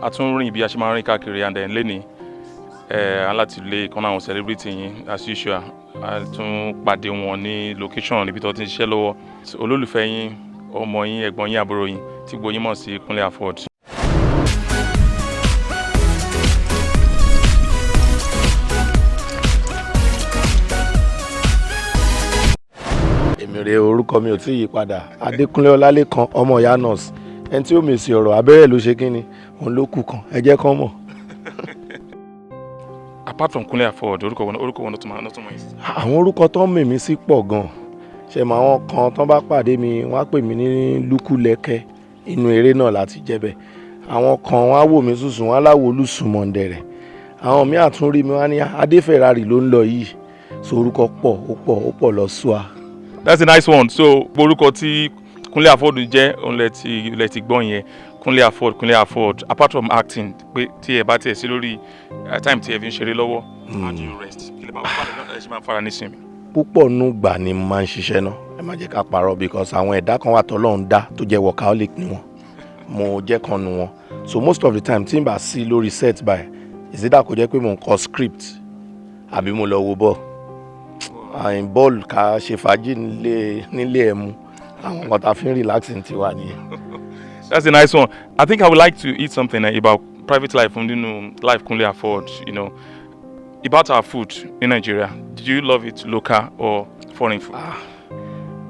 A tún rìn bí a ṣe máa ń rìn káàkiri and then lẹ́ni ẹ̀ aláti lé ìkan àwọn celebrity yín as usual. A tún pàdé wọn ní location níbi tó ti ń ṣiṣẹ́ lọ́wọ́. Olólùfẹ́ yín, ọmọ yín, ẹ̀gbọ́n yín, àbúrò yín tí gbogbo yín mọ̀ sí Kúnlé Afod. Èmi rè, orúkọ mi ò tí ì yí padà, Adékúnlé Ọlálékan, ọmọ ìyá nurse. Ẹni tí ó mèsì ọ̀rọ̀ abẹ́rẹ́ ló ṣe kí ni òun ló kù kan, ẹ jẹ́ kán mọ̀. Apart from Kúnlé Afod, orúkọ wọn ló tún mọ̀ yín sí? Àwọn orúkọ tó ń mè mí sí pọ̀ gan. Ṣe mọ àwọn kan tó bá pàdé mi, wọ́n á pè mí ní Lúkúlẹ́kẹ́, inú eré náà láti jẹ́ bẹ́ẹ̀. Àwọn kan, wọ́n á wò mí sùsùn, wọ́n á láwo olùsùnmọ̀ǹdẹ̀rẹ̀. Àwọn míì àtúnrí mi, wọ́n á ní Adé Ferrari ló ń lọ yìí. So orúkọ pọ̀, ó pọ̀, ó pọ̀ lọ sùá. That's a nice one. So orúkọ tí Kúnlé Afod jẹ́ òun lẹ ti gbọ́ yẹn. Kúnlé Afod, Kúnlé Afod. Apart from acting, pé tí ẹ bá tiẹ̀ sí lórí time tí ẹ fi ń ṣeré lọ́wọ́, how do you rest? Kí lè máa fara ẹ ṣe máa fara nísìnyí? Púpọ̀ nù gbà ni mo máa ń ṣiṣẹ́ náà. Ẹ má jẹ́ ká parọ́, because àwọn ẹ̀dá kan wà tọ́lọ́run dá tó jẹ́ workaholic ni wọ́n. Mo jẹ́ kan nu wọn. So most of the time tí n bá sí lórí set by ìsídà kò jẹ́ pé mo ń kọ script àbí mo lọ wo bọ́ọ̀ àyìn bọ́ọ̀lù, ká ṣe fàájì nílé ẹ̀ mu. Àwọn nǹkan tá a fi ń relaxing ti wà nìyẹn. That's a nice one. I think I would like to eat something about private life nínú life Kunle Afod, about our food in Nigeria. Do you love it local or foreign food? Ah,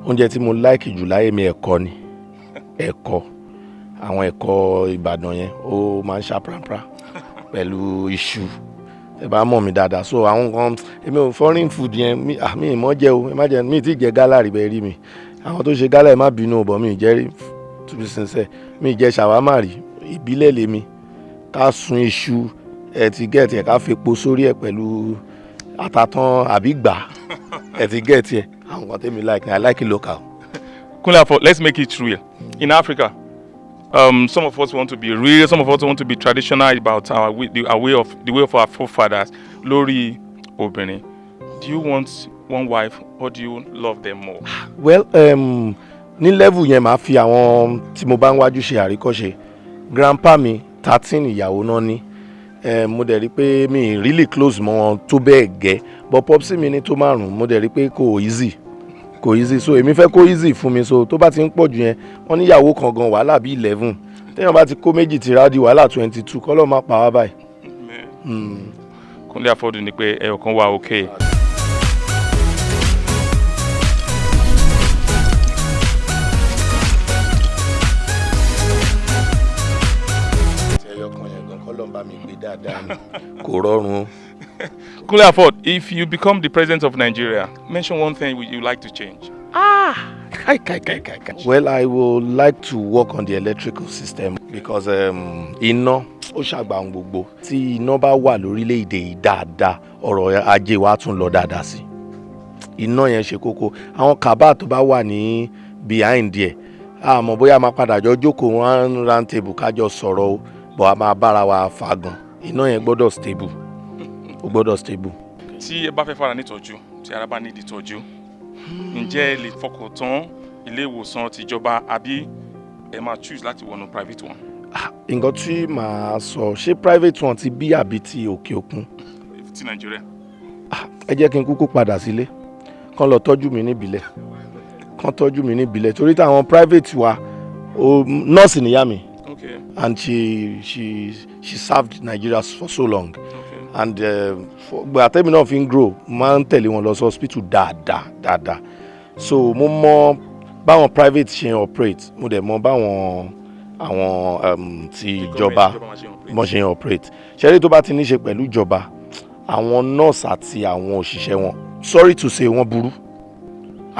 oúnjẹ tí mo like jù láyé mi, ẹ̀kọ ni. Ẹ̀kọ, àwọn ẹ̀kọ Ìbàdàn yẹn, ó máa ń ṣá prapra pẹ̀lú iṣu. Ẹ bá mọ̀ mí dáadáa. So àwọn nǹkan èmi ò, foreign food yẹn mi, ah, mi ì mọ̀ jẹ o. Ẹ má jẹ mi ì tí jẹ gálà rí. Bẹ́ẹ̀ rí mi, àwọn tó ṣe gálà, ẹ má bínú bọ̀, mi ì jẹ́ rí. To be sincere, mi ì jẹ shawarma rí. Ìbílẹ̀ lèmi, ká sun iṣu, ẹ ti get ẹ̀, ká fepo sórí ẹ̀ pẹ̀lú àtàtàn àbí gbà, ẹ ti get ẹ̀. Àwọn nǹkan tẹ́mi like, I like it local. Kunle Afod, let's make it real. In Africa, some of us want to be real, some of us want to be traditional about our way, the, our way of the way of our forefathers. Lórí obìnrin, do you want one wife or do you love them more? Well, ní level yẹn, màá fi àwọn tí mo bá ń wájú ṣe àríkọ́ṣe. Grandpa mi, 13 ìyàwó náà ní. Mo dẹ̀ rí pé mi really close mọ́ wọn tó bẹ́ẹ̀ gẹ́, but popsi mi ní tó márùn. Mo dẹ̀ rí pé kò easy, kò easy. So èmi fẹ́ kó easy fún mi. So tó bá ti ń pọ̀ jù yẹn, wọ́n níyàwó kan gan wàhálà bíi 11. Téèyàn bá ti kó méjì tìrá di wàhálà 22. Kọ́lọ́ má pa wá báyìí. Kunle Afod ní pé ẹyọ kan wà okay. Tí ẹyọ kan yẹn gan, kọ́lọ́ bá mi gbé dáadáa ni, kò rọrùn o. Kunle Afod, if you become the president of Nigeria, mention one thing you like to change. Ah, kai kai kai kai kai. Well, I would like to work on the electrical system because iná ó ṣàgbà ohun gbogbo. Tí iná bá wà lórílẹ̀‐èdè yìí dáadáa, ọrọ̀ ajé wa tún lọ dáadáa sí. Iná yẹn ṣe kókó. Àwọn kàbá tó bá wà ní behind ẹ̀, àmọ́ bóyá a máa padà jọ jókòó one round table kájọ sọ̀rọ̀ o, but a máa bára wa fà gan. Iná yẹn gbọ́dọ̀ stable, ó gbọ́dọ̀ stable. Tí ẹ bá fẹ́ fara nítọ́jú, tí ara bá nídìí ìtọ́jú, ǹjẹ́ ẹ lè fọkàn tán ilé ìwòsàn tìjọba àbí ẹ máa choose láti wọnú private one? Nǹkan tí màá sọ, ṣé private one ti bí àbí ti òkè òkun? Ti Nàìjíríà. Ẹ jẹ́ kí n kúkú padà sílé, kán lọ tọ́jú mi níbílẹ̀, kán tọ́jú mi níbílẹ̀, torí táwọn private wa o, nọ́ọ̀sì níyà mi and she served Nigeria for so long and gba àtẹ́mi náà fi ń grow, máa ń tẹ̀lé wọn lọ sí hospital dáadáa dáadáa. So mo mọ báwọn private ṣe ń operate, mo dẹ̀ mọ báwọn àwọn ti ìjọba bọ́n ṣe ń operate. Ṣẹ́rí tó bá ti ní ṣe pẹ̀lú ìjọba, àwọn nurse àti àwọn òṣìṣẹ́ wọn, sorry to say, wọ́n burú.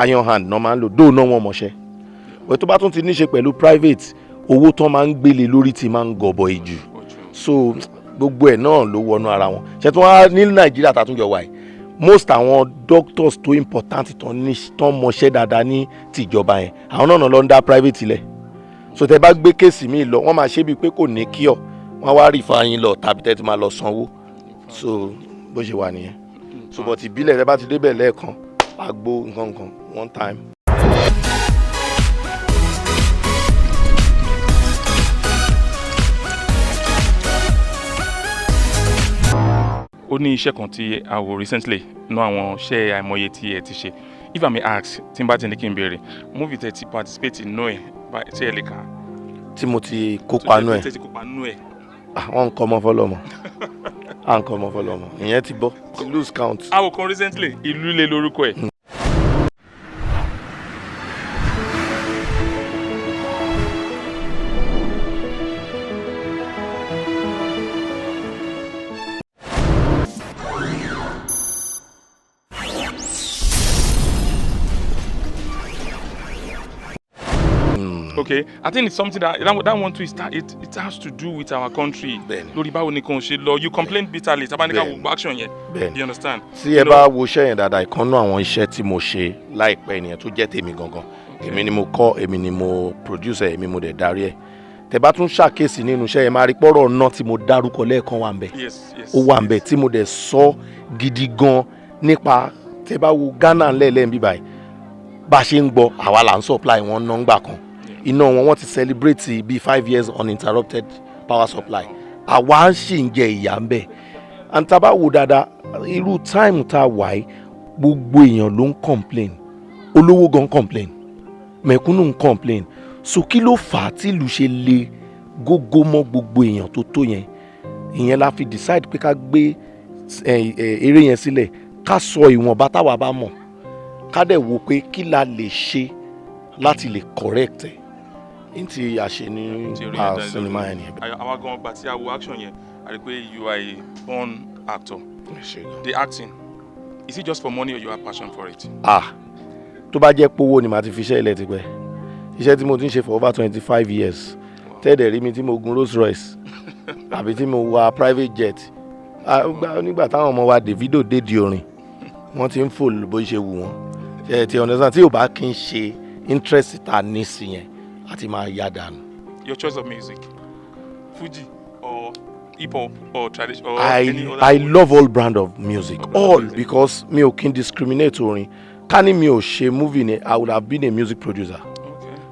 Iron hand náà máa ń lò dóò náà, wọ́n mọṣẹ́. Wẹ́n tó bá tún ti ní ṣe pẹ̀lú private, owó tán máa ń gbélé lórí ti máa ń gọbọi jù. So gbogbo ẹ̀ náà ló wọnú ara wọn. Ṣe tí wọ́n á ní Nàìjíríà tá a tún jọ wà yìí, most àwọn doctors tó important, tán ní tán mọṣẹ́ dáadáa ní tìjọba yẹn, àwọn náà lọ ń dá private lẹ̀. So tẹ bá gbé case míì lọ, wọ́n máa ṣe bíi pé kò ní cure, wọ́n wá rí fáyín lọ tàbí tẹ́ ti máa lọ sanwó. So bó ṣe wà nìyẹn. So but ìbílẹ̀, tẹ bá ti débẹ̀ lẹ́ẹ̀kan, àgbo nǹkan nǹkan one time. Ó ní iṣẹ́ kan tí a wò recently nínú àwọn iṣẹ́ àìmọye tí ẹ ti ṣe. If I may ask, tí n bá ti ní kí n béèrè, movie tẹ́ ti participate nínú ẹ̀ tí ẹ lè kà? Tí mo ti kópa nú ẹ̀? Tẹ́ ti kópa nínú ẹ̀. Àwọn nǹkan ọmọ fọlọ́mọ, à ń kọ́ ọmọ fọlọ́mọ, ìyẹn ti bọ́, ti lose count. A wò kan recently, Ìlú Ilé lórúkọ ẹ̀. Okay, I think it's something that one too is that it has to do with our country. Bẹ́ẹ̀ni. Lórí báwo ni kò ṣe lọ, you complain bitterly, tabanika Bẹ́ẹ̀ni. Wo action yẹn. Bẹ́ẹ̀ni. You understand? Tí ẹ bá wo iṣẹ́ yẹn dáadáa, ìkan nínú àwọn iṣẹ́ tí mo ṣe láìpẹ́ nìyẹn tó jẹ́ tèmi gangan. Èmi ni mo kọ́, èmi ni mo produce ẹ̀, èmi mo dẹ̀ darí ẹ̀. Tẹ bá tún ṣàkíyèsí nínú iṣẹ́ yẹn, máa rí pọ́rọ̀ náà tí mo dárúkọ lẹ́ẹ̀kan wà ń bẹ̀. Ó wà ń bẹ̀ tí mo dẹ̀ sọ gidi gan nípa tẹ bá wo Ghana lẹ́ẹ̀lẹ́ ń bí báyìí, bá a ṣe ń gbọ́, àwa là ń supply wọn ná ńgbà kan. Iná wọn, wọ́n ti celebrate bíi 5 years uninterrupted power supply. Àwa sì ń jẹ ìyà ń bẹ̀. And tá a bá wo dáadáa, irú time tá a wà yìí, gbogbo èèyàn ló ń complain. Olówó gan complain, mẹ̀kúnnù ń complain. So kí ló fà á tí ìlú ṣe le gógó mọ́ gbogbo èèyàn tó tó yẹn? Ìyẹn la fi decide pé ká gbé eré yẹn sílẹ̀, ká sọ ìwọ̀nba táwa bá mọ̀, ká dẹ̀ wo pé kí la lè ṣe láti lè correct ẹ̀ ní tí a ṣe ní Tí orí yẹn dá lórí. Sinimá yẹn nìyẹn. Àwa gan gbà tí a wo action yẹn, a rí pé you are a born actor. The acting, is it just for money or you have passion for it? Ah, tó bá jẹ́ pówó ni, màá ti fi iṣẹ́ ilẹ̀ tipẹ́. Iṣẹ́ tí mo ti ń ṣe for over 25 years, tẹ́ẹ̀dẹ̀ rí mi tí mo gun Rolls Royce àbí tí mo wa private jet. Ah, nígbà táwọn ọmọ wa Davido dédi orin, wọ́n ti ń fò bó ṣe wù wọ́n. Ṣe ti understand? Tí ò bá kí n ṣe interest ta ní sí yẹn, àti máa yá dànù. Your choice of music, Fuji or hip hop or tradition or I any other? I love all brand of music. All brand of All music. Because mi ò kí n discriminate orin. Ká ní mi ò ṣe movie ni, I would have been a music producer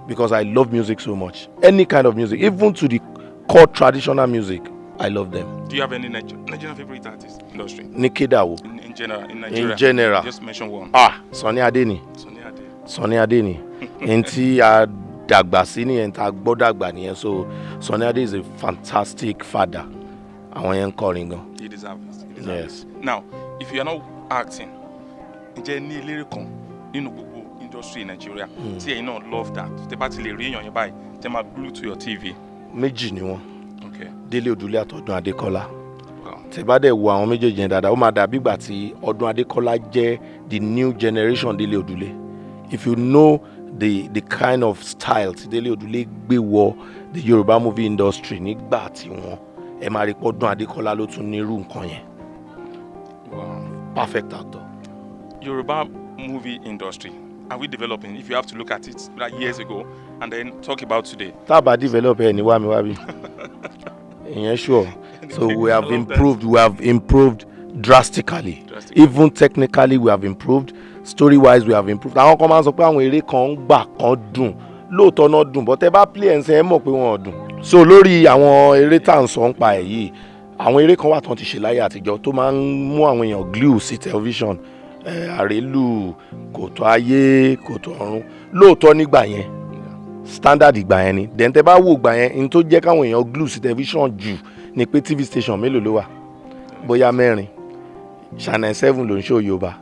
because I love music so much. Any kind of music, even to the core traditional music, I love them. Do you have any Nigerian favorite artist industry? Ní kédà wo? In general, in Nigeria. In general. Just mention one. Ah, Sunny Adé ni. Sunny Ade. Sunny Adé ni. Ẹni tí a dàgbà sí nìyẹn, tá a gbọ́ dàgbà nìyẹn. So Sunny Adé is a fantastic father. Àwọn yẹn ń kọrin gan. He deserves it. He deserves it. Now, if you are not acting, ǹjẹ́ ní eléré kan nínú gbogbo industry Nigeria tí ẹ̀yin náà love that tẹ́ bá ti lè rí èèyàn yẹn báyìí, tẹ́ máa glue to your TV? Méjì ni wọ́n. Délé Odùlé àtọ̀dún Adékọ́lá. Tẹ́ bá dẹ̀ wo àwọn méjèèjì yẹn dáadáa, ó máa dàbí ìgbà tí Ọdún Adékọ́lá jẹ́ the new generation Délé Odùlé. If you know the kind of style tí Délé Odùlé gbé wọ the Yorùbá movie industry nígbà tí wọ́n, ẹ máa rí pé Ọdún Adékọ́lá ló tún nírú nǹkan yẹn. Perfect actor. Yoruba movie industry, are we developing? If you have to look at it like years ago and then talk about today. Tá a bá develop, ẹ ní wá mi wá bí, ìyẹn sure. So we have I love that. improved, we have improved drastically. Drastically. Even technically we have improved, story wise we have improved. Àwọn kan máa ń sọ pé àwọn eré kan ń gbà kan dùn, lóòótọ́ náà dùn, but ẹ bá play ẹ̀ ń sẹ́, ẹ mọ̀ pé wọ́n ò dùn. So lórí àwọn eré tá à ń sọ ń pa ẹ̀ yìí, àwọn eré kan wà tán ti ṣe láyé àtijọ́ tó máa ń mú àwọn èèyàn glue sí television, àrélù, Kòtò Ayé, Kòtò Ọ̀run. Lóòótọ́ nígbà yẹn, standard ìgbà yẹn ni. Then tẹ bá wò ìgbà yẹn, n tó jẹ́ káwọn èèyàn glue sí television jù ni pé TV station mélòó ló wà? Bóyá mẹ́rin. Channel 7 ló ń ṣó Yorùbá,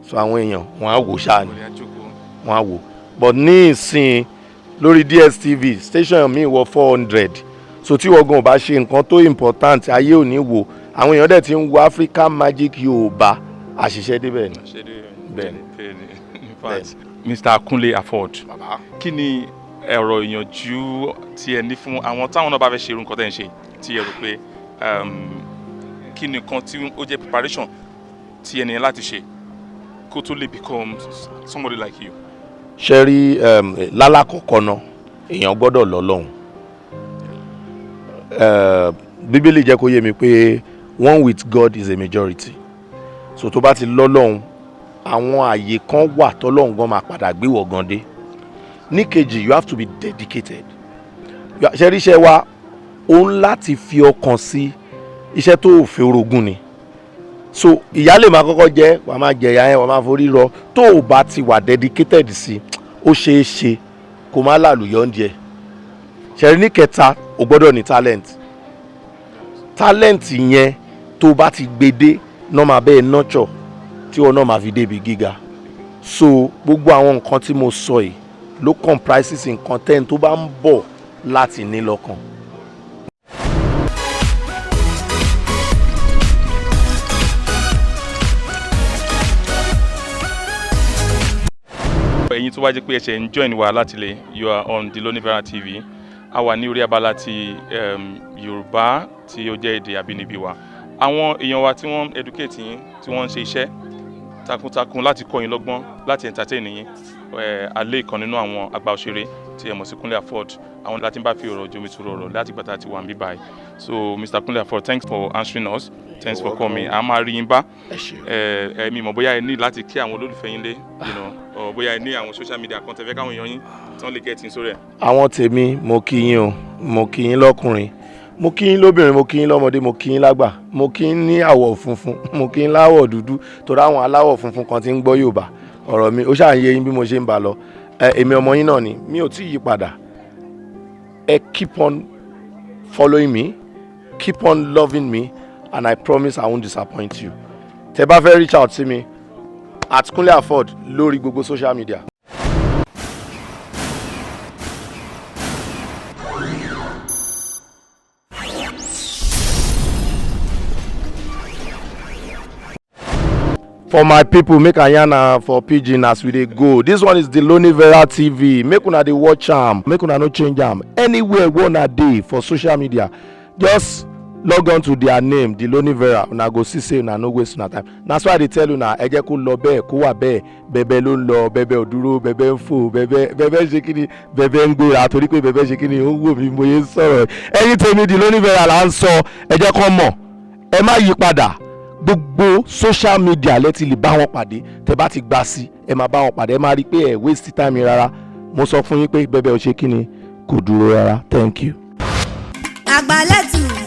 so àwọn èèyàn wọn á wò ṣáà ni, wọn á wò. But ní ìsìn, lórí DSTV, station míì wọ 400. So tí wọ́n gan ò bá ṣe nǹkan tó important, ayé ò ní wò. Àwọn èèyàn dẹ̀ ti ń wo African Magic Yorùbá. Àṣìṣe débẹ̀ ni. Bẹ́ẹ̀ni. In fact, Mr. Kunle Afod, kí ni ẹ̀rọ ìyànjú tí ẹ ní fún àwọn táwọn náà bá fẹ́ ṣe irú nǹkan tẹ́ ń ṣe, tí ẹ rò pé kí ni nǹkan tí ó jẹ́ preparation tí ẹni yẹn láti ṣe kó tó lè become somebody like you? Ṣe rí, lálàkọ̀kọ́ náà, èèyàn gbọ́dọ̀ lọ́lọ́hun. Bíbélì jẹ́ kó yé mi pé one with God is a majority. So tó bá ti lọ́lọ́hun, àwọn àyè kan wà tọ́lọ́hun gan máa padà gbé wọ̀ gan dé. Níkejì, you have to be dedicated. Ṣe rí, iṣẹ́ wa, ó ń láti fi ọkàn sí iṣẹ́ tó ò fi orogún ni. So ìyá lè máa kọ́kọ́ jẹ́, wàá máa jẹ ìyá yẹn, wàá máa forí rọ. Tó o bá ti wà dedicated sí, ó ṣeé ṣe kó má làlùyọ̀ ń jẹ ṣẹ̀rí. Ní kẹta, o gbọ́dọ̀ ní talent. Talent yẹn, tó o bá ti gbé dé náà, máa bẹ́ẹ̀ nurture tí wọn náà máa fi débi gíga. So gbogbo àwọn nǹkan tí mo sọ yìí ló comprises nǹkan tẹ́ni tó bá ń bọ̀ láti ní lọ́kàn. Ẹ̀yin tó wá jẹ́ pé ẹ ṣẹ̀ ń join wa láti lè, you are on the Lonivera TV. A wà ní orí abala ti Yorùbá tí ó jẹ́ èdè àbínibí wa. Àwọn èèyàn wa tí wọ́n educate yín, tí wọ́n ń ṣe iṣẹ́ takuntakun láti kọ́ yín lọ́gbọ́n, láti entertain yín, alẹ́ ìkan nínú àwọn àgbà òṣèré tí ẹ mọ̀ sí Kúnlé Afod, àwọn láti bá fi ọ̀rọ̀ jomi toro ọ̀rọ̀ láti gbàtà tí wà ń bí báyìí. So Mr. Kúnlé Afod, thanks for answering us, thanks for coming. A máa rí yín bá. Ẹ ẹ mi mọ̀ bóyá ẹ ní láti kí àwọn olólùfẹ́ yín lé or bóyá ẹ ní àwọn social media kan tẹ́ fẹ́ káwọn èèyàn yín tí wọ́n lè get in sórí ẹ̀. Àwọn tèmi, mo kí yín o. Mo kí yín lọ́kùnrin, mo kí yín lóbìnrin, mo kí yín lọ́mọdé, mo kí yín lágbà, mo kí yín ní àwọ̀ funfun, mo kí yín láwọ̀ dúdú, torí àwọn aláwọ̀ funfun kan ti ń gbọ́ Yorùbá. Ọ̀rọ̀ mi ó ṣáà ń yé yín bí mo ṣe ń bá lọ. Ẹ èmi ọmọ yín náà ni, mi ò tí ì yí padà. Ẹ keep on following me, keep on loving me, and I promise I won't disappoint you. Tẹ́ bá fẹ́ reach out sí mi, @KúnléAfod lórí gbogbo social media. For my people, make I yarn am for Pidgin as we dey go. This one is the Lonivera TV. Make una dey watch am, make una no change am. Anywhere wey una dey for social media, just log on to their name, the Lonivera. Una go see say una no waste una time. Na so I dey tell una. Ẹ jẹ́ kó lọ bẹ́ẹ̀, kó wà bẹ́ẹ̀. Bẹ́bẹ́ ló ń lọ, bẹ́bẹ́ ò dúró, bẹ́bẹ́ ń fò, bẹ́bẹ́ bẹ́bẹ́ ṣe kí ni, bẹ́bẹ́ ń gbéra, torí pé bẹ́bẹ́ ṣe kí ni, ó ń wò mí mo yé ń sọ̀rọ̀. Ẹ̀yin tèmi, the Lonivera là ń sọ. Ẹ jẹ́ kó mọ̀, ẹ má yí padà. Gbogbo social media lẹ ti lè bá wọn pàdé. Tẹ bá ti gbà sí, ẹ máa bá wọn pàdé. Ẹ máa rí i pé ẹ waste time rárá. Mo sọ fún yín pé bẹ́bẹ́ ò ṣe kí ni, kò dúró rárá. Thank you. Àgbálẹ̀tù.